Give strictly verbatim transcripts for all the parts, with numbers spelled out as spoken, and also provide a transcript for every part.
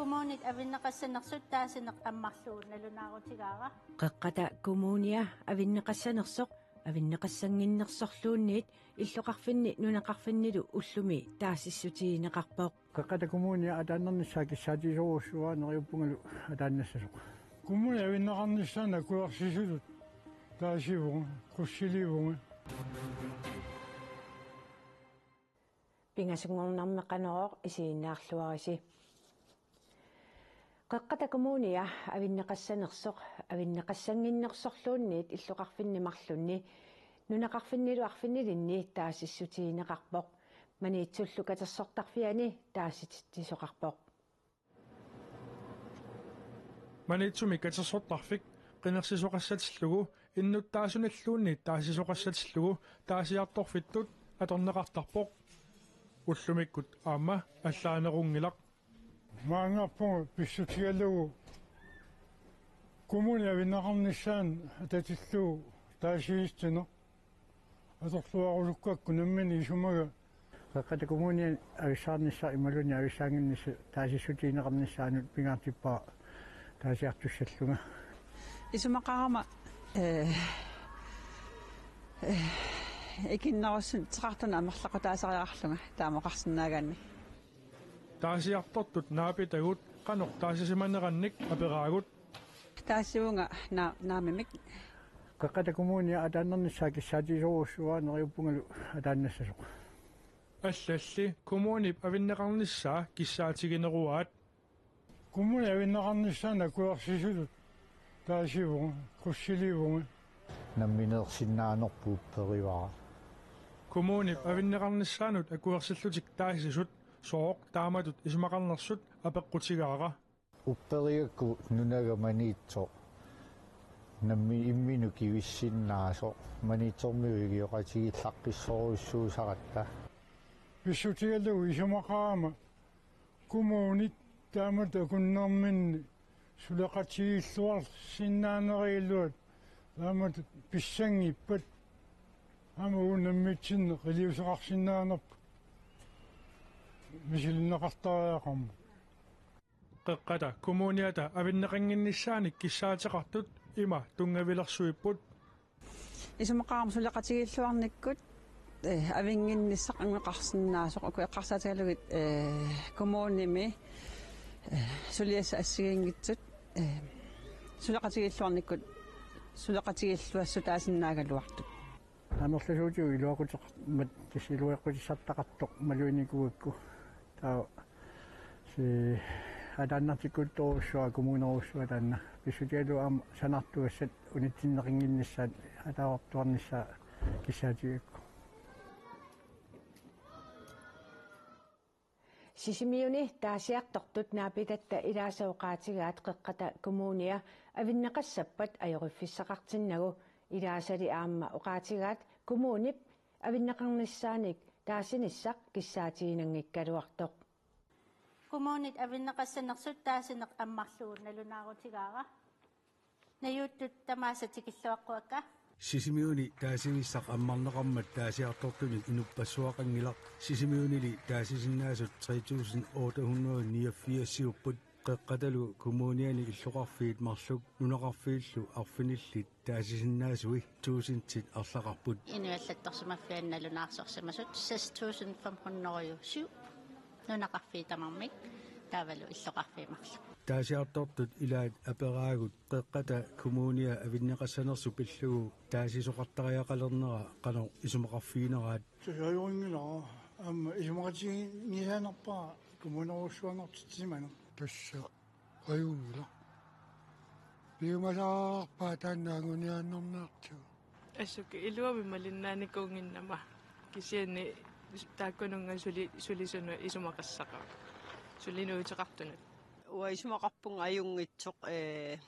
Kommunit avinneqassanersut taasineq ammarlugu nalunaarutigaara. Qeqqata Kommunia avinneqassanersoq avinneqassannginnersorluunniit illoqarfinni nunaqarfinnilu ullumi taasissutigineqarpoq. Qeqqata Kommunia ataannernissaa kissaatigisorujussuuara neriuppungalu ataannassasoq. Kommunit avinneqarnissaannut akuersisutut taasivunga, qussilivunga. Pingasunngornermi Qanorooq isiginnaarluarisi. Qeqqata Kommunia avinneqassanersoq avinneqassannginnersorluunniit illoqarfinni marlunni nunaqarfinnilu arfinilinni taasissutigineqarpoq. Maniitsullu katersortarfiani taasititsisoqarpoq. Maniitsumi katersortarfik qinersisoqassatillugu innuttaasunilluunniit taasisoqassatillugu taasiartorfittut atorneqartarpoq. Ullumikkut aamma allaanerunngilaq. Maanngarpunga pissutigalugu kommunit avinneqarnissaannut atatillugu taasissutigineq atorluarusukkakku nammineq isumaga. Qeqqata Kommunia avissaarnissaq imaluunniit avissaannginnissaq taasissutigineqarnissaanut pingaartippara taasiartussallunga. Isumaqarama, eh, eh, ikinnerussuteqartunut amerlaqutaasariaqarlunga taama oqarsinnaagaanni. Taasiartortut naapitagut qanoq taasisimanerannik aperaagut. Taasivunga na-, naamimik. Qeqqata Kommunia ataannernissaa kissaatigisorujussuuara neriuppungalu ataannassasoq. Allalli kommunip avinneqarnissaa kissaatigineruaat. Kommunit avinneqarnissaannut akuersisutut taasivunga, qussilivunga. Nammineersinnaanerput upperivara. Kommunip avinneqarnissaannut akuersillutik taasisut sooq taamatut isumaqarnersut apeqqutigaara. Upperigakku nunaga Maniitsoq nammi imminut kivissinnaasoq Maniitsormiut ikioqatigiillaqqissorujussuusaratta. Pissutigalugu isumaqarama kommunit taamatut akunnerminni suleqatigiilluarsinnaanerugaluat taamatut pissanngippat aamma uagut nammineq iliuuseqarsinnaanerput misilinneqartariaqarmat. Qeqqata Kommuniata avinneqannginnissaanik kissaateqartut ima tunngavilersuipput. Isumaqarama suleqatigiilluarnikkut, eh, avinnginnissaq angoqarsinnaasoq, uku eqqarsaatigalugit, eh, kommunimi, eh, suliassat assigiinngitsut, eh, suleqatigiilluarnikkut suleqatigiilluassutaasinnaagaluartut. Amerlasuutigut iluaquteqarmat tassa iluaqutissartaqartoq maluginikuugakku. Taava si-, ataannartikkuuttorujussuuara, kommunerujussuuara taanna. Pissutigalugu aamma sanaartugassat unitsinneqannginnissaat ataavartuarnissaa kissaatigigakku. Sisimiuni taasiartortut naapitatta ilaasa oqaatigaat Qeqqata Kommunia avinneqassappat ajoriffissaqartinnagu. Ilaasali aamma oqaatigaat kommunip avinneqarnissaanik taasinissaq kissaatiginanngikkaluartoq. Kommunit avinneqassanersut taasineq ammarlugu nalunaarutigaara. Najuuttut tamaasa tikilluaqquakka. Sisimiuni taasinissaq ammarneqarmat taasiartortunik inuppassuaqanngilaq. Sisimiunili taasisinnaasut tre tusind otte hundrede niogfirs-iupput. Qeqqatalu Kommuniani illoqarfiit marluk nunaqarfiillu arfinillit taasisinnaasui tuusintit arlaqarput. Inuallattorsimaffianni nalunaarsorsimasut seks tusind fem hundrede og syv nunaqarfiit tamarmik taavalu illoqarfiit marluk. Taasiartortut ilaat aperaagut Qeqqata Kommunia avinneqassanersoq pillugu taasisoqartariaqalernera qanoq isumaqarfigineraat. Tasaajorinngilara aamma isumaqatiginngisaannarpara kommunerujussuanngortitsisimaneq. Tassa ajunngilaq. Piumasaqarpaa taanna anguniaannarniartigu. Assut iluamik malinnaanikuunnginnama. Kisianni taakkununnga suli-, sulisunut isumaqassaqaaq. Suli nuuteqartunut. Uanga isumaqarpunga ajunngitsoq, ee,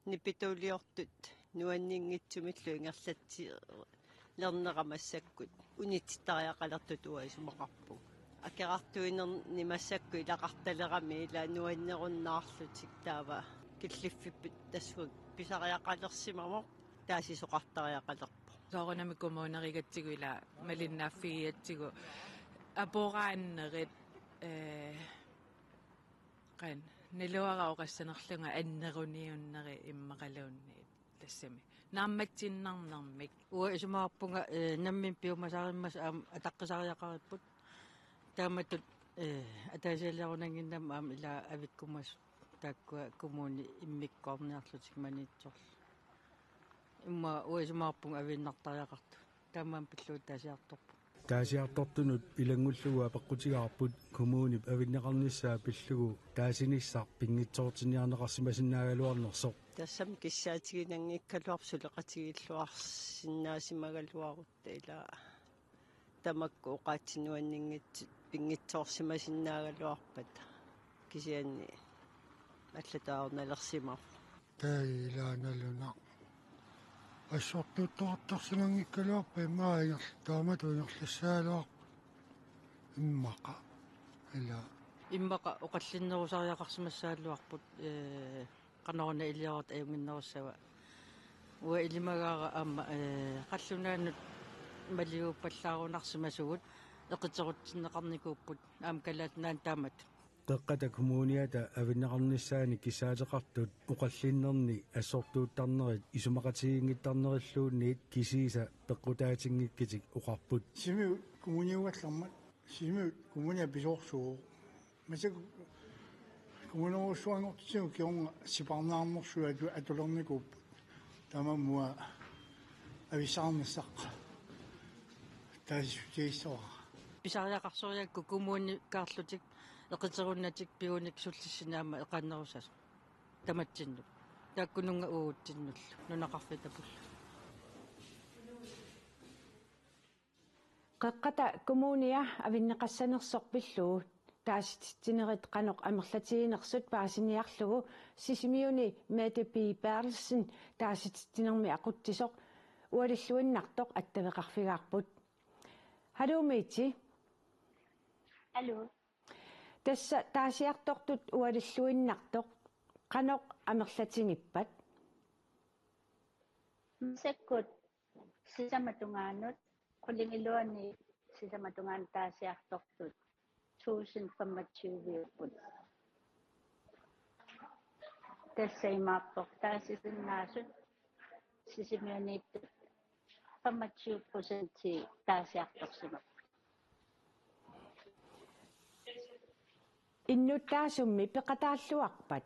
nipituuliortut nuanninngitsumillu ingerlatsilernera massakkut unitsittariaqalertut uanga isumaqarpunga. Akerartuinerni massakkut ilaqartalerami ila nuannerunnaarlutik taava killiffipput tassunga pisariaqalersimavoq taasisoqartariaqalerpoq. Soorunami kommunerigatsigu ila malinnaaffigigatsigu aporaannerit, ee, qan-, Naluara oqassanerlunga anneruniunneri immaqaluunniit tassami naammatsinnarnermik. Uanga isumaqarpunga, eh, nammineq piumasarimmassuk aamma ataqqisariaqaripput. Taamatut, eh, ataasialerunannginnama aamma ila avikkumasut taakkua kommuni immikkoorniarlutik Maniitsorlu. Immaqa uanga isumaqarpunga aviinnartariaqartut. Taamaammat pillugu taasiartorput. Taasiartortunut ilanngullugu apeqqutigaarput kommunip avinneqarnissaa pillugu taasinissaq pinngitsoortinniarneqarsimasinnaagaluarnersoq. Tassami kissaatiginanngikkaluarpoq suleqatigiilluarsinnaasimagaluarutta, ila tamakku oqaatsit nuanninngitsut pinngitsoorsimasinnaagaluarpata, kisianni allataarunnalersimaarpoq. Taava ilaannaluunniit assortuuttoqartarsinanngikkaluarpat immaqa ingerl-, taamatut ingerlassaagaluarput. Immaqa. Ila. Immaqa oqallinnerusariaqarsimassagaluarput, eh, qanoruna iliorutta ajunnginnerussava. Uanga ilimagaara aamma, eh, qallunaanut maliguuppallaarunarsimasugut eqiterutsinneqarnikuupput aamma Kalaallit Nunaanni taamatut. Qeqqata Kommuniata avinneqarnissaannik kissaateqartut oqallinnerni assortuuttarnerit isumaqatigiinngittarnerilluunniit kisiisa peqqutaatinngikkitik oqarput. Sisimiut kommuniugallarmat, Sisimiut kommunia pisoorsuuvoq. Massakkut kommunerujussuanngortitsigut kingorna sipaarneqarnersugut atu-, atulernikuupput. Taamaammat avissaarnissaq taasissutigissuara. Pisariaqarsorigakku kommunikaarlutik eqiterunnatik pigunik sullissineq aamma eqaannerussasoq tamatsinnut. Taakkununnga uagutsinnullu nunaqarfiit tapullu. Qeqqata Kommunia avinneqassanersoq pillugu taasititsinerit qanoq amerlatiginersut paasiniarlugu Sisimiuni Mette B. Berthelsen taasititsinermi aqutsisoq ualilluinnartoq attaveqarfigaarput. Haluu Mette. Haluu. Tassa taasiartortut ualilluinnartoq qanoq amerlatigippat? Massakkut sisamat tungaanut, qulingiluanut sisamat tungaanut taasiartortut tusind femogtyve-upput. Tassa imaappoq taasisinnaasut Sisimiuniittut femogtyve procenti taasiartorsimapput. Innuttaasummi peqataalluarpat?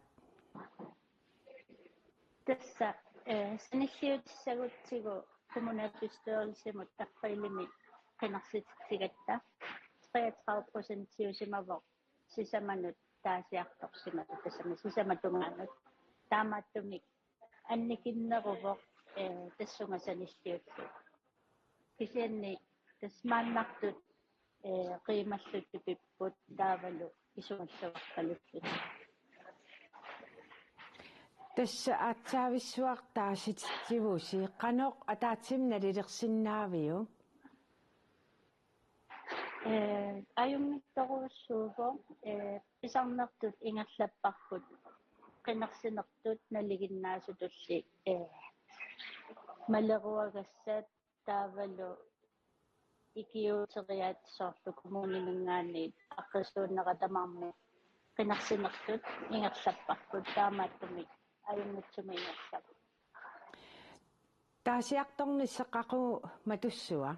Tassa, eh, sanilliutissagutsigu kommunalbestyrelsimut apriilimi qinersititsigatta treogtredive procentiusimavoq sisamanut taasiartorsimasoq, tassami sisamat tungaanut. Taamaattumik annikinneruvoq, eh, tassunga sanilliullugu. Kisianni tassa maannartut, eh, qiimallutik pipput taavalu isumalluarpalullutik. Tassa aatsaavissuaq taasititsivusi, qanoq ataatsimik nalilersinnaaviuk? Eh, ajunngitsorujussuuvoq, eh, pisarnertut ingerlapparput, qinersinertut nalinginnaasutulli, eh, maleruagassat taavalu ikiuuteriaat soorlu kommuniminngaanniit aaqqissuunnerat tamarmik qinersinertut ingerlapparput, taamaattumik ajunngitsumik ingerlavoq. Taasiartornissaq qaqugu matussava?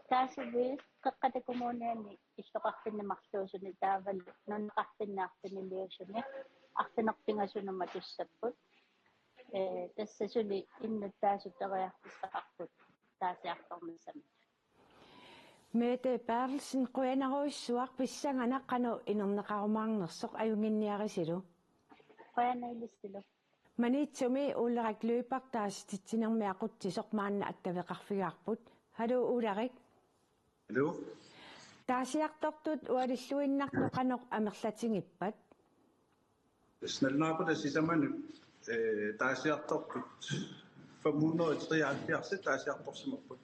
Taasivik Qeqqata Kommuniani illoqarfinni marluusuni taavalu nunaqarfinni arfiniliusuni arfineq-pingasunut matussapput. Eh, tassa suli innuttaasut periarfissaqarput taasiartornissamik. Mette Berthelsen, qujanarujussuaq pissanganaq qanoq inerneqarumaarnersoq, ajunnginniarisilu. Qujanaq ilissilu. Maniitsumi Ulrik Lyberth taasititsinermi aqutsisoq maanna attaveqarfigaarput. Haluu Ulrik. Haluu. Taasiartortut ualilluinnartoq qanoq amerlatigippat? Tassa nalunaaqutaq sisamanut, eh, taasiartortut femhundrede treoghalvfjerds taasiartorsimapput.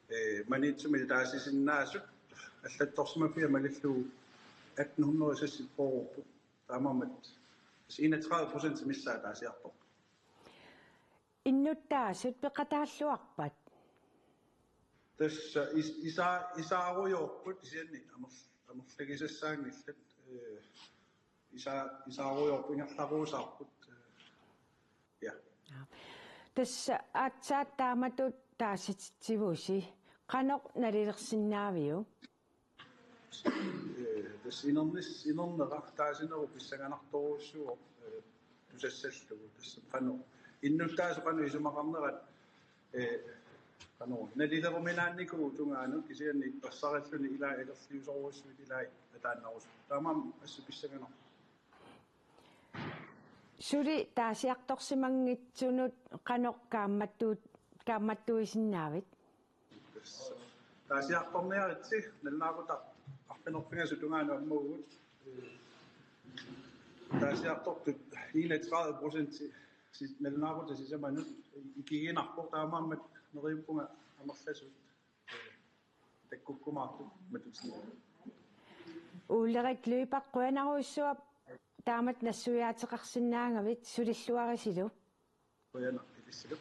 Eh, Maniitsumi taasisinnaasut allattorsimaffiat malillugu attenhundrede seksogfyrreupput. Taamaammat enogtredive procent missaa taasiartorput. Innuttaasut peqataalluarpat? Tassa is-, isa-, isaarujoorput kisianni amer-, amerlagisassaanngillat. Ee, isa-, isaarujoorput ingerlaruusaarput. Ee, ja. Tassa aatsaat taamatut taasititsivusi, qanoq nalilersinnaaviuk? Ee, tassa inernis-, inernera taasinerup pissanganartorujussuuvoq, ee, tusassallugu. Tassa qanoq innuttaasut qanoq isumaqarnerat, ee, qanoq nalileruminaannikuuvoq tungaanut, kisianni ippassarilluni ilaat akerliusorujussuit ilaat ataannarusupput. Taamaammat assut pissanganarpoq. Suli taasiartorsimanngitsunut qanoq kaammattuut-, kaammattuisinnaavit? Taasiartorniaritsi, nalunaaqutaq arfineq-pingasut tungaanut ammavugut. Taasiartortut enogtredive procent si-, nalunaaquttap sisamanut ikiginarpoq, taamaammat neriuppunga amerlasuut takkukkumaartut matutsinni. Ulrik Lyberth, qujanarujussuaq taamatut nassuiaateqarsinnaagavit, sulilluarisilu. Qujanaq ilissilu.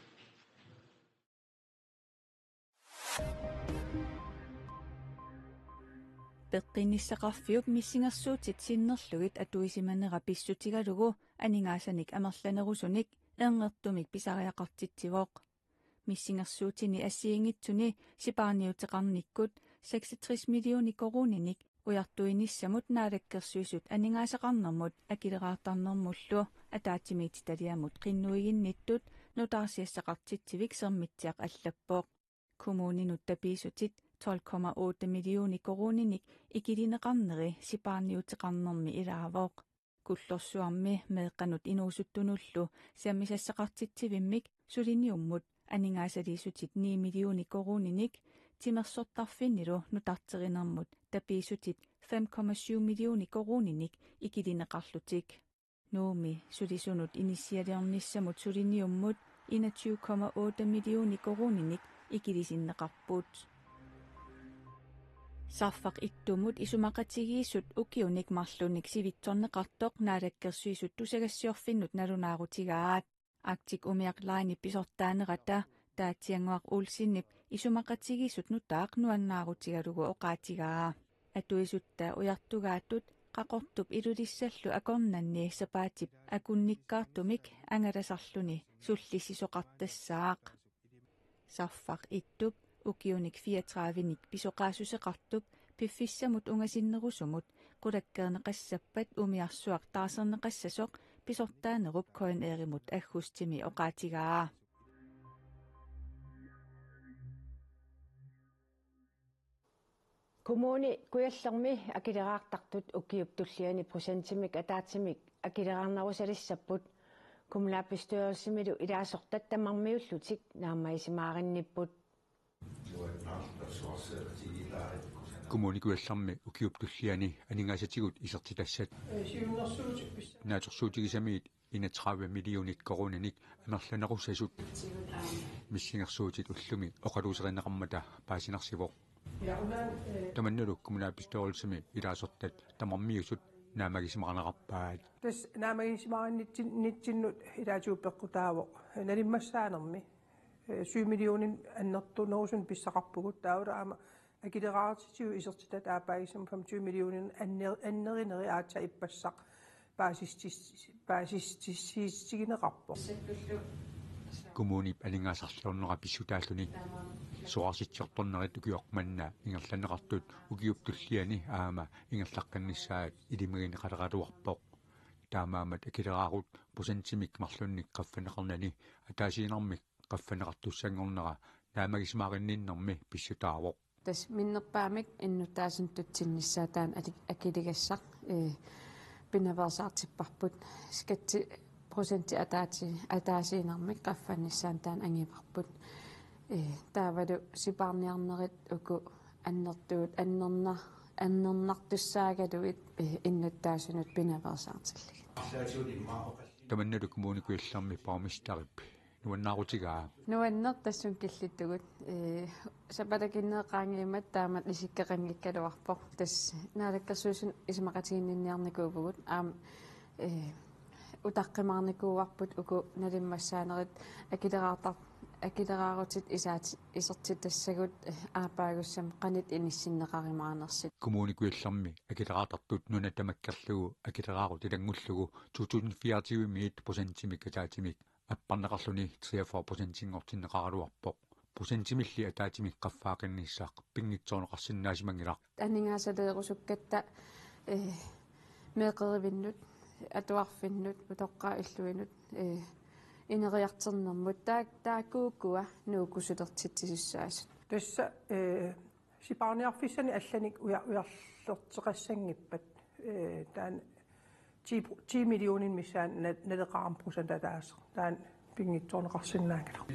Peqqinnissaqarfiup missingersuutit sinnerlugit atuisimanera pissutigalugu aningaasanik amerlanerusunik erngertumik pisariaqartitsivoq. Missingersuutini assigiinngitsuni sipaarniuteqarnikkut seksogtres millioner koruuninik ujartuinissamut Naalakkersuisut aningaasaqarnermut akileraartarnermullu ataatsimiititaliamut qinnuiginnittut nutaarsiassaqartitsivik Sermitsiaq allappoq. Kommuninut tapiissutit tolv komma otte millioner koruuninik ikilineqarneri sipaarniuteqarnermi ilaavoq. Kullorsuarmi meeqqanut inuusuttunullu sammisassaqartitsivimmik suliniummut aningaasaliissutit ni millioner koruuninik timersortarfinnilu nutarterinermut tapiissutit fem komma syv millioner koruuninik ikilineqarlutik. Nuummi sulisunut inissialiornissamut suliniummut enogtyve komma otte millioner koruuninik ikilisinneqarput. Sarfaq Ittumut isumaqatigiissut ukiunik marlunnik sivitsorneqartoq Naalakkersuisut tusagassiorfinnut nalunaarutigaat. Arctic Umiaq Linep pisortaanerata Taatsiannguaq Olsenip isumaqatigiissut nutaaq nuannaarutigalugu oqaatigaa. Atuisutta ujartugaatut Qaqortup Ilulissallu akornanni sapaatip akunnikkaartumik angalasarluni sullissisoqartassaaq. Sarfaq Ittup ukiunik fireogtredivenik pisoqaassuseqartup piffissamut ungasinnerusumut qulakkeerneqassappat umiarsuaq taarserneqassasoq pisortaanerup K N R-imut aggustimi oqaatigaa. Kommune Kujallermi akileraartartut ukiup tulliani procentimik ataatsimik akileraarnerusalassapput. Kommunalbestyrelsimilu ilaasortat tamarmiullutik naammagisimaarinnipput. Kommune Kujallermi ukiup tulliani aningaasatigut isertitassat naatsorsuutigisamiit enogtredive millioner koruuninik amerlanerussasut missingersuutit ullumi oqaluuserineqarmata paasinarsivoq. Tamannalu kommunalbestyrelsimi ilaasortat tamarmiusut naammagisimarineqarpaat. Tassa naammagisimaarinnitsinnut ilaatigut peqqutaavoq nalimmassaanermi. Syv millioner annertunerusunik pissaqarpugut, taavalu aamma akileraartitigut isertitat aappaagissamut femogtyve millioner anner-, annerineri aatsaat ippassaq paasistis-, paasistissiitigineqarpoq. Kommunip aningaasarliornera pissutaalluni soraarsitsiortornerit ukioq manna ingerlanneqartut ukiup tulliani aamma ingerlaqqinnissaat ilimagineqaleraluarpoq. Taamaammat akileraarut procentimik marlunnik qaffanneqarnani ataasiinnarmik qaffanneqartussanngornera naammagisimaarinninnermi pissutaavoq. Tassa minnerpaamik innuttaasunut tutsinnissaa taanna aki-, akiligassaq, ee, pinaveersaartipparput. Skatteprocenti ataati-, ataasiinnarmik qaffannissaanut taanna angivarput. Ee, taavalu sipaarniarnerit uku annertuut annerna-, annernartussaagaluit, ee, innuttaasunut pinaveersaartillugit. Tamannalu Kommune Kujallermi borgmesterip nuannaarutigaa. Nuanneq tassunga killittugut. Ee, sapalakinnerit qaangiummata taamatut isikkoqanngikkaluarpoq. Tassa Naalakkersuisut isumaqatiginninniarnikuuvugut. Aamma, ee, utaqqimaarnikuuarput uku nalimmassaanerit akileraartar-, Akileraarutit isaat isertitassagut, eh, aappaagussamik qanoq inissinneqarumaanersut. Kommune Kujallermi akileraartartut nuna tamakkerlugu akileraarutilanngullugu to tusind fireogtyve-miit procentimik ataatsimik apparneqarluni treogfyrre procentinngortinneqaraluarpoq. Procentimilli ataatsimik qaffaaqinnissaq pinngitsoorneqarsinnaasimanngilaq. Aningaasaleerusukkatta, eh, meeqqerivinnut, atuarfinnut, utoqqaat illuinut, eh, ineriartornermut, taa-, taakkuukua nuukkusulertitsisussaasut. Tassa, eh, sipaarniarfissanik allanik uja-, ujarlerteqassanngippat, eh, taanna ti pro-, ti millioninit missaani na-, naleqarami procent ataaseq. Taanna pinngitsoorneqarsinnaanngilaq.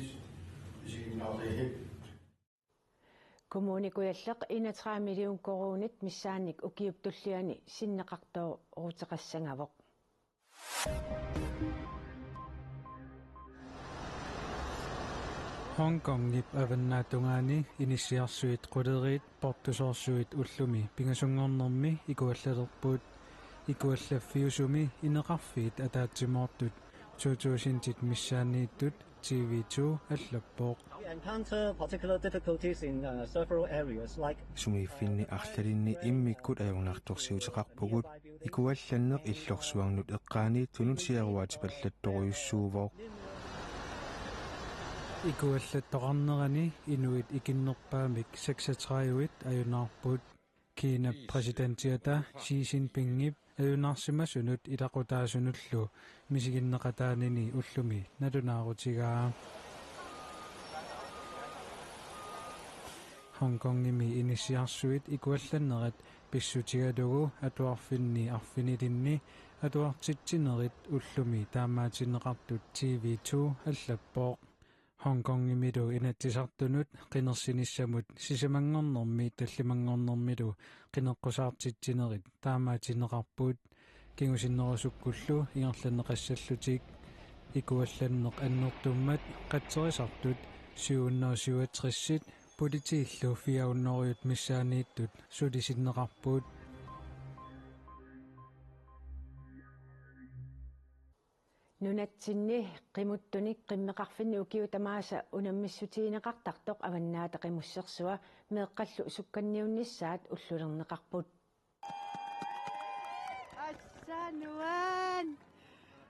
Kommune Kujalleq enogtredive million koruunit missaannik ukiup tulliani sinneqartooruteqassagavoq. Hongkongip avannaata tungaani inissiarsuit quleriit portusoorsuit ullumi pingasunngornermi ikuallalerput. Ikuallaffiusumi ineqarfiit ataatsimoortut to tusindit missaanniittut T V two allappoq. We encounter particular difficulties in, uh, several areas, like Sumiiffinni arlalinni immikkut ajornartorsiuteqarpugut, ikuallanneq illorsuarnut eqqaaniittunut siaruaatipallattorujussuuvoq. Ikuallattoqarnerani inuit ikinnerpaamik seksogtredive ajunaarput. Kinap præsidentiata Xi Jinpingip ajunaarsimasunut ilaqutaasunullu misiginneqataanini ullumi nalunaarutigaa. Hongkongimi inissiarsuit ikuallannerat pissutigalugu atuarfinni arfinilinni atuartitsinerit ullumi taamaatinneqartut T V two allappoq. Hongkongimilu Inatsisartunut qinersinissamut sisamanngornermi tallimanngornermilu qineqqusaartitsinerit taamaatinneqarput. Kingusinnerusukkullu ingerlanneqassallutik. Ikuallanneq annertummat qatserisartut syv hundrede syvogtres politiillu fire hundrede missaanniittut sulisinneqarput. Nunatsinni qimuttunik qimmeqarfinni ukiut tamaasa unammissutigineqartartoq Avannaata Qimussersua meeqqallu sukkanniunnissaat ullulerneqarput. Assa nuan.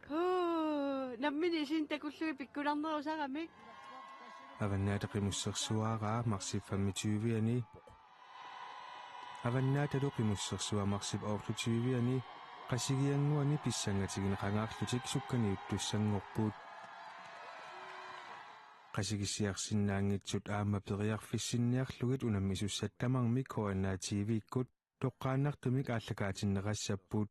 Huu, nammineq isinni takullugit pikkularnerusaramik. Avannaata Qimussersuaaraa marsip femogtyve-ani. Avannaatalu Qimussersua marsip otteogtyve-ani Qasigiannguani pissangatigineqangaarlutik sukkaniuttussanngorput. Qasigissiarsinnaanngitsut aamma periarfissinniarlugit unammisussat tamarmik K N A T V-kkut toqqaannartumik aallakaatinneqassapput.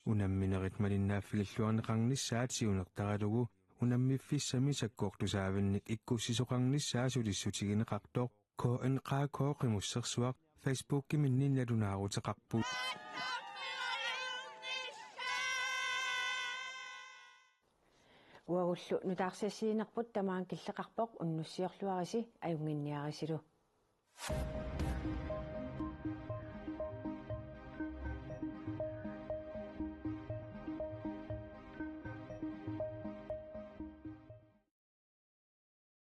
Unamminerit malinnaaffigilluarneqarnissaat siunertaralugu unammiffissami sakkortusaavinnik ikkussisoqarnissaa sulissutigineqartoq K N Q K Qimussersuaq Facebookiminni nalunaaruteqarput. Uagullu nutaarsiassiinerput tamaanga killeqarpoq, unnussiorluarisi ajunnginniarisilu.